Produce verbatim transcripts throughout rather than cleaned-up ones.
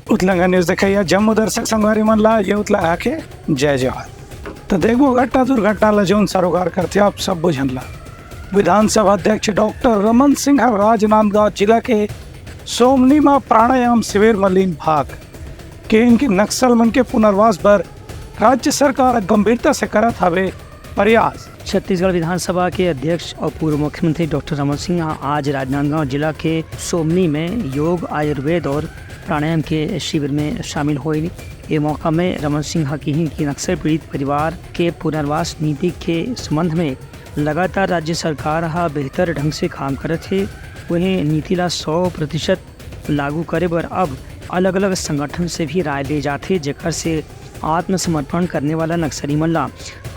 उतलंगा news देखइया जम्मो दर्शक संगवारी मन ला ये उतलंगा के जय जोहार। तो देखबो घटना दुर्घटना ला जौन सरोकार करथे आप सब झन ला। विधानसभा अध्यक्ष डॉक्टर रमन सिंह ह राजनांदगांव जिला के सोमनी म प्राणायाम शिविर म लीन भाग। केहेन कि नक्सल मन के पुनर्वास बर राज्य सरकार गंभीरता से करत हवे प्रयास। छत्तीसगढ़ विधानसभा के अध्यक्ष और पूर्व मुख्यमंत्री डॉक्टर रमन सिंह ह आज राजनांदगांव जिला के सोमनी में योग, आयुर्वेद और प्राणायाम के शिविर में शामिल होइन। ये मौका में रमन सिंह ह किहिन कि नक्सल पीड़ित परिवार के पुनर्वास नीति के संबंध में लगातार राज्य सरकार ह बेहतर ढंग से काम करत हे। वहीं नीति ला सौ प्रतिशत लागू करे बर अब अलग-अलग संगठन से भी राय ले जाथे, जेकर से आत्मसमर्पण करने वाला नक्सली मन ला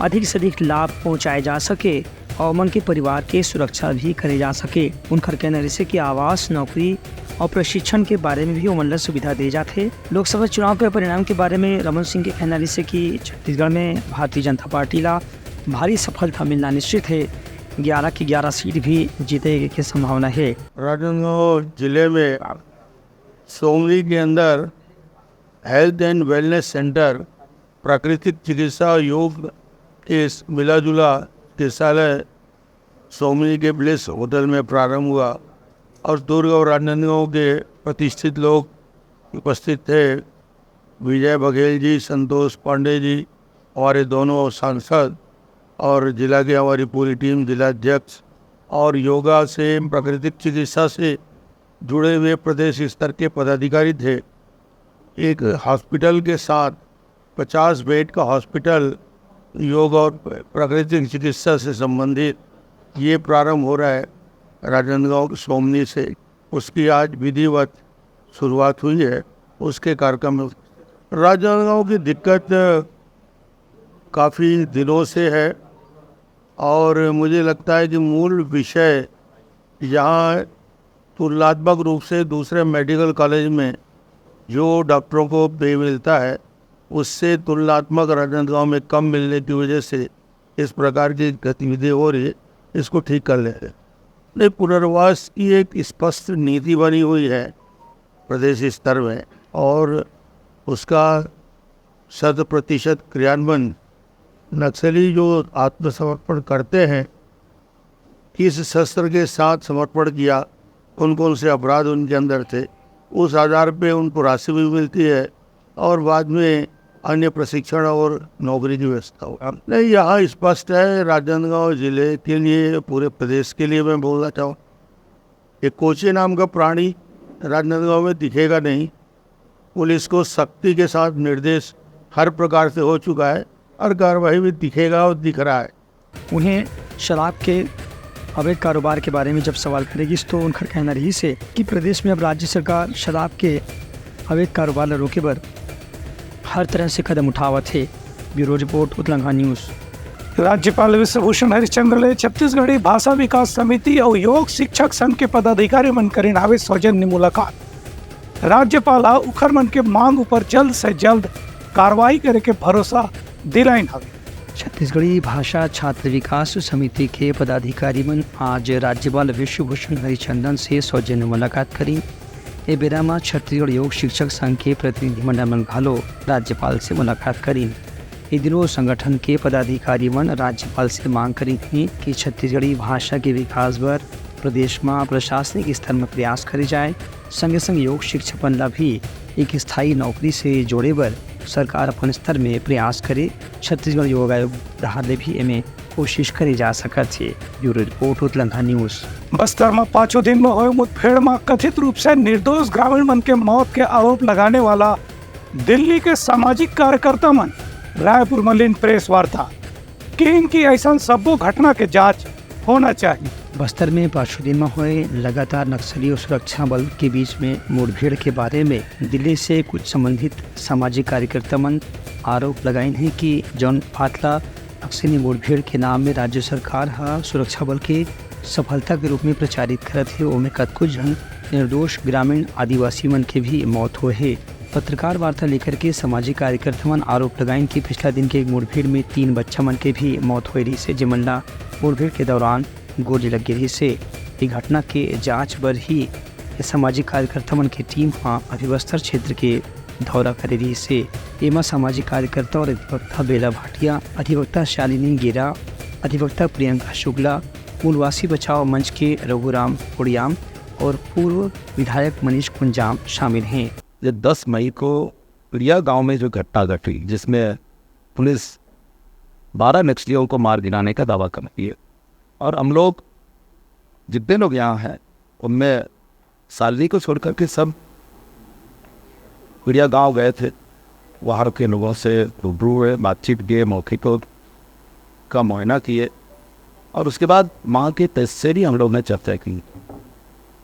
अधिक से अधिक लाभ पहुंचाए जा सके और ओमन के परिवार के सुरक्षा भी करे जा सके। उनकर कहना रहिसे कि आवास, नौकरी और प्रशिक्षण के बारे में भी ओमन ला सुविधा दे जाथे। लोकसभा चुनाव के परिणाम के बारे में रमन सिंह के कहना रहिसे कि छत्तीसगढ़ में भारतीय जनता पार्टी ला भारी सफलता मिलना निश्चित हे। ग्यारह की ग्यारह सीट भी जीते के संभावना हे। राजनांदगांव जिले में सोमनी के अंदर हेल्थ एंड वेलनेस सेंटर, प्राकृतिक चिकित्सा और योग के मिला जुला चिकित्सालय सोमनी के ब्लिस होटल में प्रारंभ हुआ और दुर्ग और राजनांदगांव के प्रतिष्ठित लोग उपस्थित थे। विजय बघेल जी, संतोष पांडे जी, हमारे दोनों सांसद और जिला की हमारी पूरी टीम, जिला अध्यक्ष और योगा से, प्राकृतिक चिकित्सा से जुड़े हुए प्रदेश स्तर के पदाधिकारी थे। एक हॉस्पिटल के साथ पचास बेड का हॉस्पिटल योग और प्राकृतिक चिकित्सा से संबंधित ये प्रारंभ हो रहा है राजनांदगांव के सोमनी से। उसकी आज विधिवत शुरुआत हुई है उसके कार्यक्रम में। राजनांदगांव की दिक्कत काफ़ी दिनों से है और मुझे लगता है कि मूल विषय यहाँ तुलनात्मक रूप से दूसरे मेडिकल कॉलेज में जो डॉक्टरों को पे मिलता है, उससे तुलनात्मक राजनांदगांव में कम मिलने की वजह से इस प्रकार की गतिविधि हो रही है, इसको ठीक कर लेते हैं। नहीं, पुनर्वास की एक स्पष्ट नीति बनी हुई है प्रदेश स्तर में और उसका शत प्रतिशत क्रियान्वयन, नक्सली जो आत्मसमर्पण करते हैं, किस शस्त्र के साथ समर्पण किया, कौन कौन से अपराध उनके अंदर थे, उस आधार पे उनको राशि भी मिलती है और बाद में अन्य प्रशिक्षण और नौकरी की व्यवस्था हो। नहीं, यहाँ स्पष्ट है, राजनांदगांव जिले के लिए, पूरे प्रदेश के लिए मैं बोलना चाहूँ, एक कोचे नाम का प्राणी राजनांदगांव में दिखेगा नहीं। पुलिस को सख्ती के साथ निर्देश हर प्रकार से हो चुका है, हर कार्रवाई में दिखेगा और दिख रहा है। उन्हें शराब के अवैध कारोबार के बारे में जब सवाल करे गिस, तो उनकर कहना रहिस हे कि प्रदेश में अब राज्य सरकार शराब के अवैध कारोबार ला रोके बर हर तरह से कदम उठावत हे। ब्यूरो रिपोर्ट, उतलंघा न्यूज। राज्यपाल विश्वभूषण हरिश्चंद्र ले छत्तीसगढ़ी भाषा विकास समिति अउ योग शिक्षक संघ के पदाधिकारी मन करिन हावे सौजन्य मुलाकात। राज्यपाल ह उखर मन के मांग ऊपर जल्द से जल्द कार्रवाई करे के भरोसा दिलाइन हवे। छत्तीसगढ़ी भाषा छात्र विकास समिति के पदाधिकारी मन आज राज्यपाल विश्वभूषण हरिचंदन से सौजन्य मुलाकात करिन। ए बेरा म छत्तीसगढ़ योग शिक्षक संघ के प्रतिनिधिमंडल मन घलो राज्यपाल से मुलाकात करिन। ए दिनों संगठन के पदाधिकारी मन राज्यपाल से मांग करिन हे कि छत्तीसगढ़ी भाषा के विकास बर प्रदेश म प्रशासनिक स्तर म प्रयास करे जाए, संगे संग योग शिक्षकन ला भी एक स्थायी नौकरी से जोड़े बर सरकार अपन स्तर में प्रयास करे। छत्तीसगढ़ योग आयोग डहार ले भी एमे कोशिश करे जा सकत हे। ब्यूरो रिपोर्ट, उतलंघा न्यूज। बस्तर म पाछू दिन म होए मुठभेड़ म कथित रूप से निर्दोष ग्रामीण मन के मौत के आरोप लगाने वाला दिल्ली के सामाजिक कार्यकर्ता मन रायपुर म लीन प्रेस वार्ता, किहिन कि अइसन सब्बो घटना के जांच होना चाहिए। बस्तर में पाछू दिन म होए लगातार नक्सली और सुरक्षा बल के बीच में मुठभेड़ के बारे में दिल्ली से कुछ संबंधित सामाजिक कार्यकर्ता मन आरोप लगाइन हे कि जौन पातला नक्सली मुठभेड़ के नाम में राज्य सरकार ह सुरक्षा बल के सफलता के रूप में प्रचारित करत हे, ओमे कतको झन निर्दोष ग्रामीण आदिवासी मन के भी मौत होए हे। पत्रकार वार्ता लेकर के सामाजिक कार्यकर्ता मन आरोप लगाइन कि पिछला दिन के एक मुठभेड़ में तीन बच्चा मन के भी मौत होए रहिस हे, जेमन ला मुठभेड़ के दौरान गोली लग गे रहिस हे। ए घटना के जांच बर ही सामाजिक कार्यकर्ता मन के टीम ह अभी बस्तर क्षेत्र के दौरा करे रहिस हे। एमा सामाजिक कार्यकर्ता और अधिवक्ता बेला भाटिया, अधिवक्ता शालिनी गेरा, अधिवक्ता प्रियंका शुक्ला, मूलवासी बचाओ मंच के रघुराम उड़ियाम और पूर्व विधायक मनीष कुंजाम शामिल हैं। ये दस मई को पिड़िया गांव में जो घटना घटी, जिसमें पुलिस बारह नक्सलियों को मार गिराने का दावा करती है, और हम लोग, जितने लोग यहाँ हैं, उनमें शालिनी को छोड़ करके सब पिड़िया गांव गए थे। वहाँ के लोगों से रूबरू हुए, बातचीत किए, मौके को का मुआयना किए, और उसके बाद वहाँ के तहसील से भी हम लोग ने चर्चा की,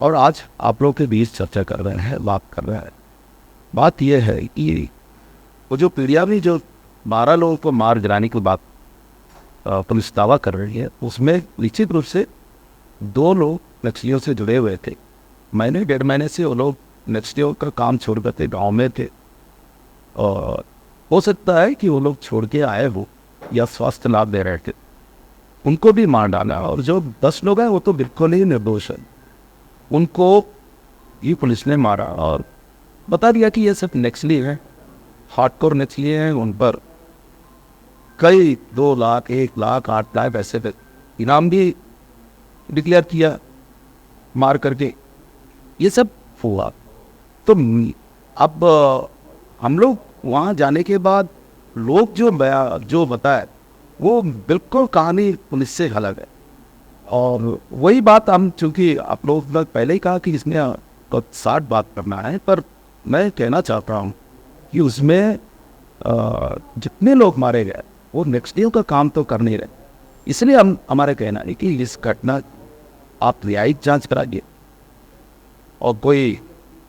और आज आप लोग के बीच चर्चा कर रहे हैं, बात कर रहे हैं। बात यह है कि वो जो पीड़िया में जो बारह लोगों को मार गिराने की बात, अ, पुलिस दावा कर रही है, उसमें निश्चित रूप से दो लोग नक्सलियों से जुड़े हुए थे। महीने, डेढ़ महीने से वो लोग नक्सलियों का काम छोड़ करके गांव में थे, और हो सकता है कि वो लोग छोड़ के आए हो या स्वास्थ्य लाभ ले रहे थे, उनको भी मार डाला। और जो दस लोग हैं, वो तो बिल्कुल ही निर्दोष है, उनको ही पुलिस ने मारा और बता दिया कि ये सब नक्सली हैं, हार्डकोर नक्सली हैं। उन पर कई दो लाख, एक लाख, आठ लाख ऐसे पे इनाम भी डिक्लेयर किया मार करके। ये सब हुआ। तो म-, अब, अ, हम लोग वहाँ जाने के बाद लोग जो बया-, जो बताए, वो बिल्कुल कहानी पुलिस से अलग है। और वही बात हम, चूंकि आप लोग ने पहले ही कहा कि इसमें, अ, तो साठ बात करना है, पर मैं कहना चाहता हूँ कि उसमें, अ, जितने लोग मारे गए, वो नक्सलियों का काम तो कर नहीं रहे। इसलिए हम, हमारा कहना है कि इस घटना आप न्यायिक जांच कराइए, और कोई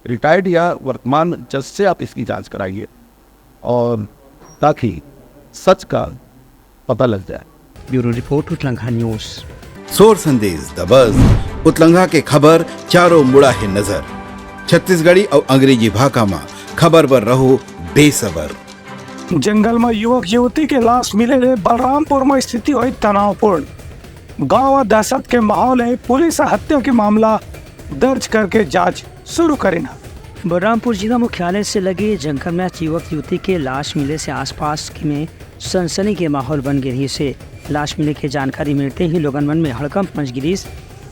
रिटायर्ड या वर्तमान जज से आप इसकी जांच कराइए, और ताकि सच का पता लग जाए। ब्यूरो रिपोर्ट, उतलंघा न्यूज़। सोर संदेश दबस, उतलंघा के खबर चारों मुड़ा हे नजर। छत्तीसगढ़ी अउ अंग्रेजी भाखा म खबर बर रहो बेसबर। जंगल म युवक युवती के लाश मिले ले बलरामपुर म स्थिति होई तनावपूर्ण। गांव म दहशत के माहौल हे, पुलिस ह हत्या के मामला दर्ज करके जांच शुरू करिन ह। बलरामपुर जिला मुख्यालय से लगे जंगल में आज युवक युवती के लाश मिले से आसपास के में सनसनी के माहौल बन गे रहिस हे। लाश मिले के जानकारी मिलते ही लोगन मन में हड़कंप मच गिरिस।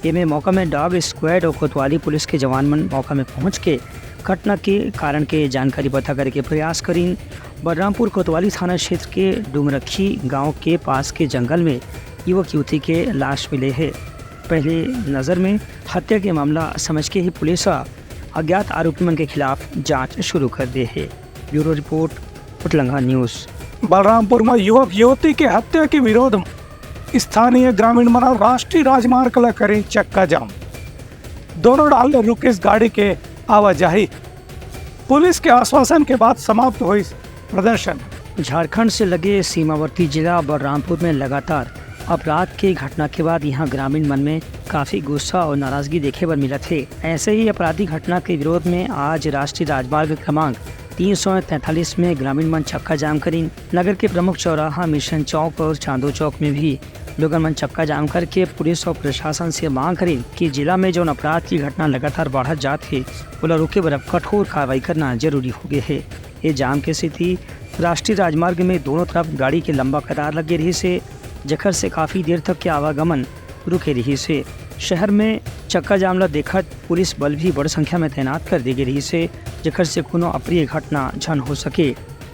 एमे मौका में डॉग स्क्वाड और कोतवाली पुलिस के जवान मन मौका में पहुंच के घटना के कारण के जानकारी पता करे के प्रयास करिन। बलरामपुर कोतवाली थाना क्षेत्र के डुमरखी गांव के पास के जंगल में युवक युवती के लाश मिले हे। पहले नजर में हत्या के मामला समझ के ही पुलिस ह अज्ञात आरोपी मन के खिलाफ जांच शुरू कर दे हे। ब्यूरो रिपोर्ट, उतलंघा न्यूज़। बलरामपुर म युवक युवती के हत्या के विरोध म स्थानीय ग्रामीण मन ह राष्ट्रीय राजमार्ग ल करे चक्का जाम। दोनों डाल ले रुकिस गाड़ी के आवाजाही। पुलिस के आश्वासन के बाद समाप्त होइस प्रदर्शन। झारखंड से लगे सीमावर्ती जिला बलरामपुर में लगातार अपराध के घटना के बाद यहाँ ग्रामीण मन में काफी गुस्सा और नाराजगी देखे बर मिलत हे। ऐसे ही आपराधिक घटना के विरोध में आज राष्ट्रीय राजमार्ग क्रमांक तीन सौ तैंतालीस में ग्रामीन मन चक्का जाम करिन। नगर के प्रमुख चौराहा मिशन चौक और चांदो चौक में भी लोगन मन चक्का जाम करके पुलिस और प्रशासन से मांग करिन कि जिला में जौन अपराध की घटना लगातार बढ़त जात हे, ओला रोके बर अब कठोर कार्रवाई करना जरूरी हो गए हे। ये जाम के सेती राष्ट्रीय राजमार्ग में दोनों तरफ गाड़ी के लंबा कतार लगे रहिस हे, जेकर से काफी देर तक के आवागमन रुके रहिस हे। शहर में चक्का जाम ला देखत पुलिस बल भी बड़ संख्या में तैनात कर दे गे रहिस हे, जेकर से कोनो अप्रिय घटना झन हो सके।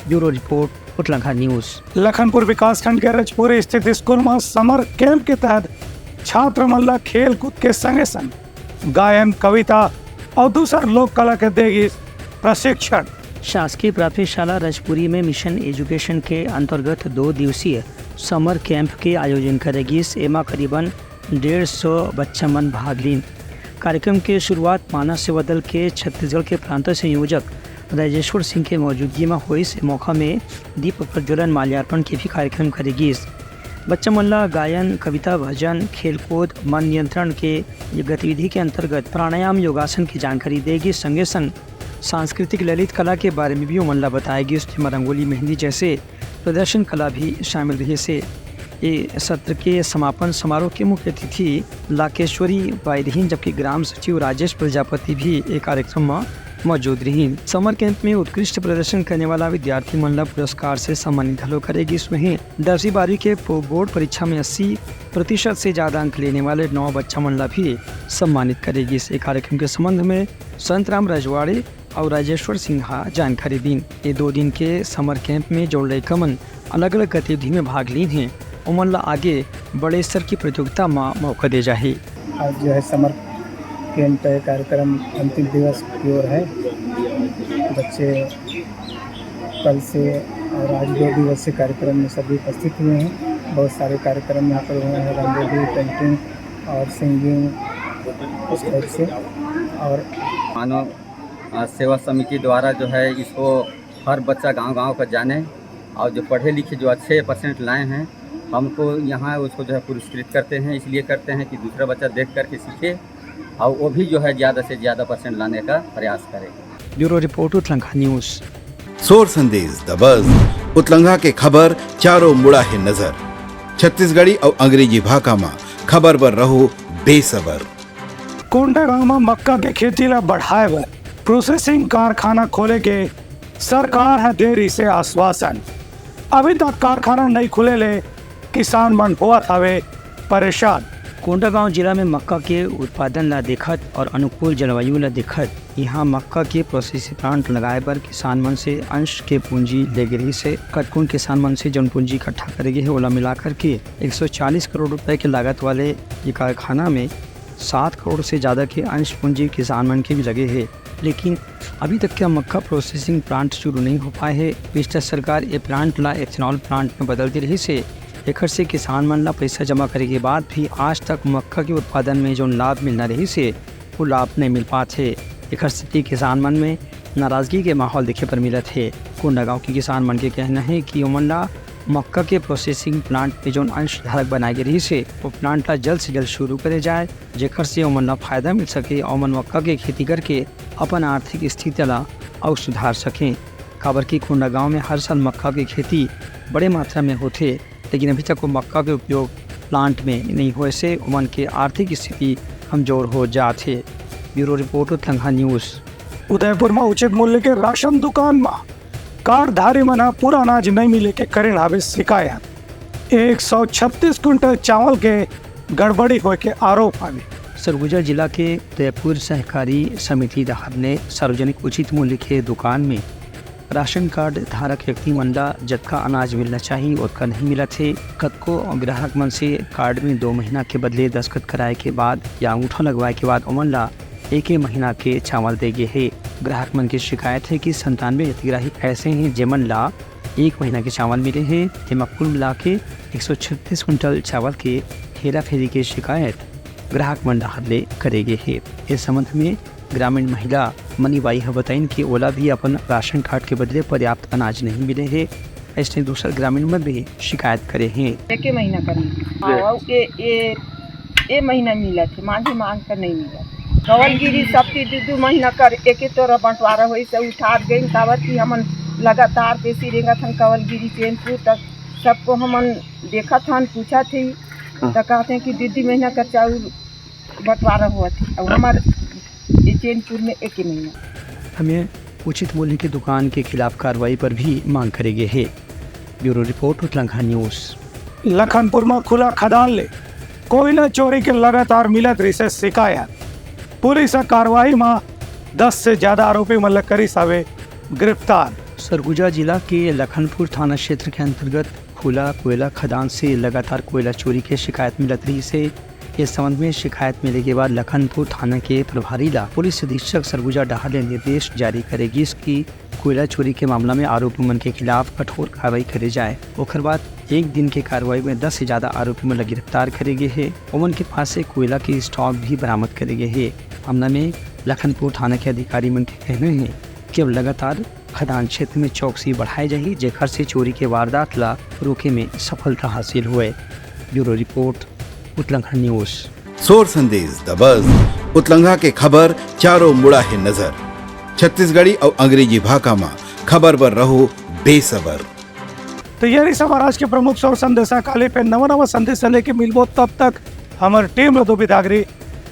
ब्यूरो रिपोर्ट, उतलंघा न्यूज़। लखनपुर विकासखंड के रजपुरी स्थित स्कूल म समर कैंप के तहत छात्र मन ला खेल कूद के संगे संग गायन, कविता और दूसर लोक कला के दे गिस प्रशिक्षण। शासकीय प्राथमिक शाला रजपुरी में मिशन एजुकेशन के अंतर्गत दो दिवसीय समर कैंप के आयोजन करे गिस। एमा करीबन डेढ़ सौ बच्चा मन भाग लीन। कार्यक्रम के शुरुआत मानव सेवा दल के छत्तीसगढ़ के प्रांत संयोजक राजेश्वर सिंह के मौजूदगी म होइस। ए मौका में दीप प्रज्वलन, माल्यार्पण के भी कार्यक्रम करे गिस। बच्चा मन ला गायन, कविता, भजन, खेलकूद, मन नियंत्रण के ये गतिविधि के अंतर्गत प्राणायाम, योगासन की जानकारी दे गिस। संगे संग सांस्कृतिक ललित कला के बारे में भी ओमन ला बताए गिस, जेमा रंगोली, मेहंदी जैसे प्रदर्शन कला भी शामिल रहिस हे। ए सत्र के समापन समारोह के मुख्य अतिथि लाकेश्वरी बाई रहिन, जबकि ग्राम सचिव राजेश प्रजापति भी ए कार्यक्रम म मौजूद रहिन। समर कैंप में उत्कृष्ट प्रदर्शन करने वाला विद्यार्थी मन ला पुरस्कार से सम्मानित घलो करे गिस। वहीं दसवीं बारहवीं के पो-, बोर्ड परीक्षा में अस्सी प्रतिशत से ज्यादा अंक लेने वाले नौ बच्चा मन ला भी सम्मानित करे गिस। ये कार्यक्रम के संबंध में संतराम रजवाड़े अउ राजेश्वर सिंह हा जानकारी दीन। ये दो दिन के समर कैंप में जो लइका मन अलग-अलग गतिविधि में भाग लीन हे, ओमन ला आगे बड़े स्तर की प्रतियोगिता म मौका दे जाही। आज जो है समर कैंप का कार्यक्रम अंतिम दिवस की ओर है। बच्चे कल से और आज दो दिवस से कार्यक्रम में सभी उपस्थित हुए हैं। बहुत सारे कार्यक्रम यहाँ पर हुए हैं, रंगोली, पेंटिंग और सिंगिंग, उस टाइप से। और मानव, अ, सेवा समिति द्वारा जो है इसको हर बच्चा गांव-गांव का जाने और जो पढ़े लिखे जो अच्छे परसेंट लाए हैं, हमको यहाँ उसको जो है पुरस्कृत करते हैं, इसलिए करते हैं कि दूसरा बच्चा देख करके सीखे और वो भी जो है ज़्यादा से ज़्यादा परसेंट लाने का प्रयास करे। ब्यूरो रिपोर्ट, उतलंघा न्यूज़। सोर संदेश दबस, उतलंघा के खबर चारों मुड़ा हे नजर। छत्तीसगढ़ी अउ अंग्रेजी भाखा म खबर बर रहो बेसबर। कोंडागांव म मक्का के खेती ला बढ़ाए बर प्रोसेसिंग कारखाना खोले के सरकार ह दे रिहिसे आश्वासन। अभी तक कारखाना नइ खुले ले किसान मन होवत हवे परेशान। कोंडागांव जिला में मक्का के उत्पादन ला देखत और अनुकूल जलवायु ला देखत इहाँ मक्का के प्रोसेसिंग प्लांट लगाए बर किसान मन से अंश के पूंजी ले गे रिहिसे। कतकोन किसान मन से जौन पूंजी इकट्ठा करे गे हे, ओला मिलाकर के एक सौ चालीस करोड़ रुपए के लागत वाले ये कारखाना में सात करोड़ से ज्यादा के अंश पूंजी किसान मन के भी लगे हे, लेकिन अभी तक के मक्का प्रोसेसिंग प्लांट शुरू नहीं हो पाए हे। पिछला सरकार ये प्लांट ला एथेनॉल प्लांट में बदल दे रिहिसे, एखर से किसान मन ला पैसा जमा करे के बाद भी आज तक मक्का के उत्पादन में जौन लाभ मिलना रिहिसे, वो लाभ नहीं मिल पात हे। एखर सेती किसान मन में नाराजगी के माहौल देखे बर मिलत हे। कोंडागांव के किसान मन के कहना हे कि ओमन ला मक्का के प्रोसेसिंग प्लांट में जौन अंश धारक बनाए गे रिहिसे, वो प्लांट ला जल्द से जल्द शुरू करे जाए, जेखर से ओमन ला फायदा मिल सके और ओमन मक्का के खेती करके अपन आर्थिक स्थिति ला अउ सुधार सकें, काबर कि कोंडागांव में हर साल मक्का के खेती बड़े मात्रा में होथे, लेकिन अभी तक वो मक्का के उपयोग प्लांट में नहीं होए से ओमन के आर्थिक स्थिति कमजोर हो जात हे। ब्यूरो रिपोर्ट, उतलंघा न्यूज़। उदयपुर म उचित मूल्य के राशन दुकान म कार्डधारी मन ह पूरा अनाज नइ मिले के करेन हावे शिकायत। एक सौ छत्तीस क्विंटल चावल के गड़बड़ी होए के आरोप हावे। सरगुजा जिला के उदयपुर सहकारी समिति डहार ले सार्वजनिक उचित मूल्य के दुकान में राशन कार्ड धारक व्यक्ति मन ला जतका अनाज मिलना चाही, ओतका नहीं मिलत हे। कतको ग्राहक मन से कार्ड में दो महीना के बदले दस्तखत कराए के बाद या अंगूठा लगवाए के बाद ओमन ला एक एक महीना के चावल दे गे हे। ग्राहक मन के शिकायत हे कि संतानवे हितग्राही ऐसे हैं, जेमन ला एक महीना के चावल मिले हे, जेमा कुल मिला के एक सौ छत्तीस क्विंटल चावल के हेराफेरी के शिकायत ग्राहक मन डहार ले करे गे हे। इस संबंध में ग्रामीण महिला मनीबाई ह बताइन कि ओला भी अपन राशन कार्ड के बदले पर्याप्त अनाज नहीं मिले हे। अइसने दूसर ग्रामीण मन भी शिकायत करे हें। एके महीना कर मिलथे। हाँ, अउ ए, ए, ए महीना मिलत हे, मांझे मांग कर नहीं मिलत। चावल गिरी सब चीज दू, दू महीना कर एके तोरा बंटवारा होइस, उठात गइन, काबर कि हमन लगातार देसी रेंगत हन, चावल गिरी चैनपुर तक सबको हमन देखत हन, पूछत ही, हाँ। त कहते हैं कि दू, दू महीना कर चाउर बंटवारा होवत हे। अब हमार ये चैनपुर में एक ही महीना। हमें उचित मूल्य की दुकान के खिलाफ कार्रवाई पर भी मांग करे गे हे। ब्यूरो रिपोर्ट, उतलंघा न्यूज़। लखनपुर म खुला खदान ले कोयला चोरी के लगातार मिलत रिहिसे शिकायत। पुलिस ह कार्रवाई म दस से ज्यादा आरोपी मन ल करिस हवे गिरफ्तार। सरगुजा जिला के लखनपुर थाना क्षेत्र के अंतर्गत खुला कोयला खदान से लगातार कोयला चोरी के शिकायत मिलत रिहिसे। इस संबंध में शिकायत मिले के बाद लखनपुर थाना के प्रभारी ला पुलिस अधीक्षक सरगुजा डहार ले निर्देश जारी करे गिस कि कोयला चोरी के मामला में आरोपी मन के खिलाफ कठोर कार्रवाई करे जाए। ओकर बाद एक दिन के कार्रवाई में दस से ज्यादा आरोपी मन ला गिरफ्तार करे गे हे। ओमन के पास से कोयला के स्टॉक भी बरामद करे गे हे। मामला में लखनपुर थाना के अधिकारी मन के कहना हे कि अब लगातार खदान क्षेत्र में चौकसी बढ़ाए जाही, जेखर से चोरी के वारदात ला रोके में सफलता हासिल होए। ब्यूरो रिपोर्ट, उतलंघा न्यूज़। सोर संदेश दबस, उतलंघा के खबर चारों मुड़ा हे नजर। छत्तीसगढ़ी अउ अंग्रेजी भाखा म खबर बर रहो बेसबर। तो ये रहिस हमर आज के प्रमुख सोर संदेश। काली फेर नवा नवा संदेश लेके मिलबो, तब तक हमर टीम ल दो बिदागरी।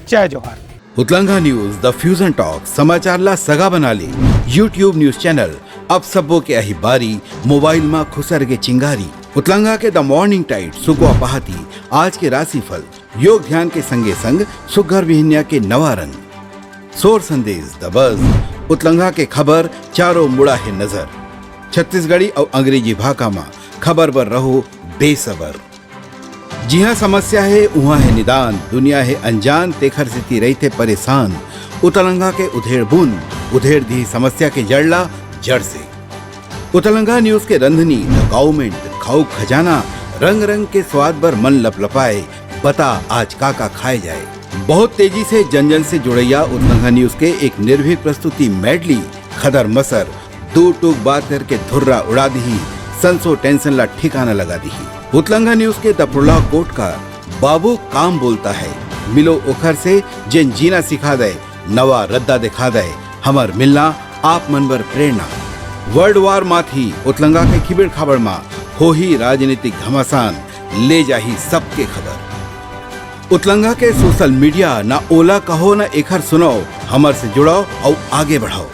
जय जोहार। उतलंगा न्यूज, द फ्यूजन टॉक, समाचार ला सगा बना ले। YouTube न्यूज चैनल, अब सबो के आही बारी, मोबाइल मा खुसर के चिंगारी। उतलंगा के द मॉर्निंग टाइट, सुकवा पहाती, आज के राशिफल, योग ध्यान के संगे संग सुग्घर बिहनिया के नवा रंग, सोर संदेश, द बज, उतलंगा के खबर, चारों मुड़ा हे नजर। छत्तीसगढ़ी अउ अंग्रेजी भाखा मा खबर बर रहो बेसबर। जिहाँ समस्या हे, उहाँ हे निदान, दुनिया हे अनजान, तेखर सेती रहिथे परेशान। उतलंगा के उधेड़ बुन, उधेड़ दिही समस्या के जड़ ला जड़ से। उतलंगा न्यूज के रंधनी, द गवर्नमेंट, खाऊ खजाना, रंग रंग के स्वाद बर मन लपलपाए, बता आज का का खाए जाए। बहुत तेजी से जन जन से जुड़ैया उतलंगा न्यूज के एक निर्भीक प्रस्तुति मेडली, खदर मसर, दू टूक बात करके धुर्रा उड़ा दिही, संसो टेंशन ला ठिकाना लगा दिही। उतलंगा न्यूज के द प्रोलॉग कोट का, बाबू काम बोलता है, मिलो ओखर से जेन जीना सिखा दे, नवा रद्दा दिखा दे, हमर मिलना आप मन बर प्रेरणा। वर्ल्ड वार माथी उतलंगा के खिबड़ खाबड़ मा होही राजनीतिक घमासान, ले जाही सबके खबर। उतलंगा के सोशल मीडिया, ना ओला कहो ना एखर सुनाओ, हमर से जुड़ाओ अउ आगे बढ़ाओ।